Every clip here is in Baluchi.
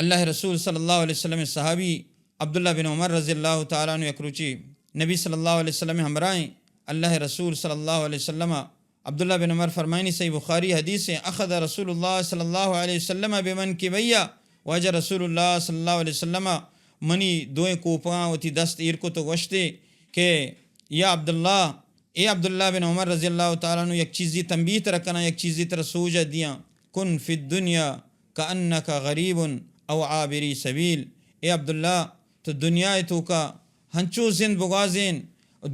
اللہ رسول صلی اللہ علیہ وسلم صحابی عبداللہ بن عمر رضی اللہ تعالیٰ عنہ یک روچی نبی صلی اللہ علیہ وسلم ہمراہیں۔ اللہ رسول صلی اللہ علیہ وسلم، عبداللہ بن عمر فرمائنی، صحیح بخاری حدیث ہیں، اخذ رسول اللہ صلی اللہ علیہ وسلم بمنکبی، واجہ رسول اللہ صلی اللہ علیہ وسلم منی دوئیں کوپگاں وتی دست ایر کت و گوشتے کہ یا عبداللہ، اے عبداللہ بن عمر رضی اللہ تعالیٰ عنہ، یک چیزی تنبیہ ترا کناں، یک چیزی ترا سوج ء دیاں۔ کن فی الدنیا کأنک غریب او عابری سبیل۔ اے عبداللہ، تو دنیا ء توکا ہنچو زند بگوازین،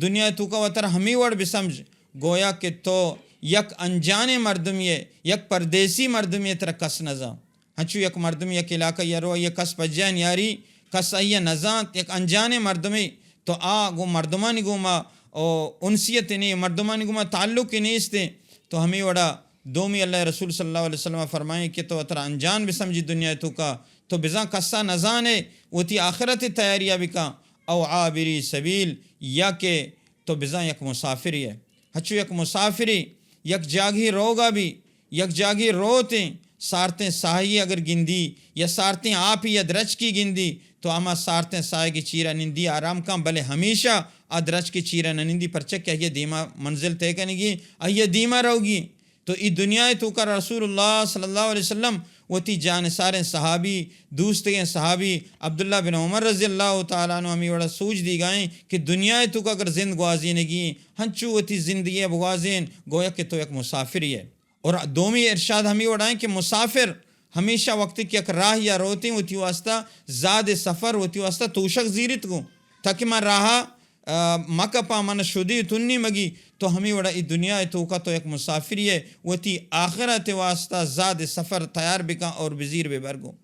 دنیا ء توکا وترا ہمے وڑ بسمجھ، گویا کہ تو یک انجانیں مردمے ئے، یک پردیسی مردمے ئے، ترا کس نزاں۔ ہنچو یک مردمے یک علاقہ یا رو، آئی ء کس پجاہ نیاری، کس آئی ء نزانت، یک انجانیں مردمے، تو آ گوں مردمانی گوما او انسیت نے، مردمانی گوما تعلق نیست، تو ہمے وڑا دومی اللہ رسول صلی اللہ علیہ وسلم فرمائیں کہ تو وترا انجان بسمجھی دنیا ء توکا، تو بزاں کسا نزانے، وتی آخرت ء تیاری ء بکاں، او عابری سبیل، یا کہ تو بزاں یک مسافرے ئے۔ ہچو یک مسافرے یک جاگہے روگا بی، یک جاگہے روتیں، سارتیں ساہی اگر گندی یا سارتیں آپی یا درچکی گندی، تو ہما سارتیں ساہگی چیرا نندی آرام کن، بلے ہمیشہ آ درچکی چیرا نہ نندی، پرچہ کہ آئی دیما منزل طے کنگی، آئی دیما روگی۔ تو ای دنیا ء توکا رسول اللہ صلی اللہ علیہ وسلم وتی جانثاریں صحابی، دوستگیں صحابی عبداللہ بن عمر رضی اللہ تعالیٰ عنہ ہمے وڑا سوج دیگائیں کہ دنیا ء توکا اگر زند گوازینگی، ہنچو وتی زندگی ء بگوازین، گویا کہ تو یک مسافرے ئے۔ اور دومی ارشاد ہمے وڑائیں کہ مسافر ہمیشہ وقتی کہ یک راہ یا روتیں، وتی واسطہ زاد سفر، وتی واسطہ توشک زیرت گوں، تاکہ من راہ آ، مکپاں، من شدی تنی مگی۔ تو ہمے وڑا ای دنیا ء توکا تو یک مسافرے ئے، وتی آخرت ء واسطہ زاد سفر تیار بکن اور بزیر بہ بر گوں۔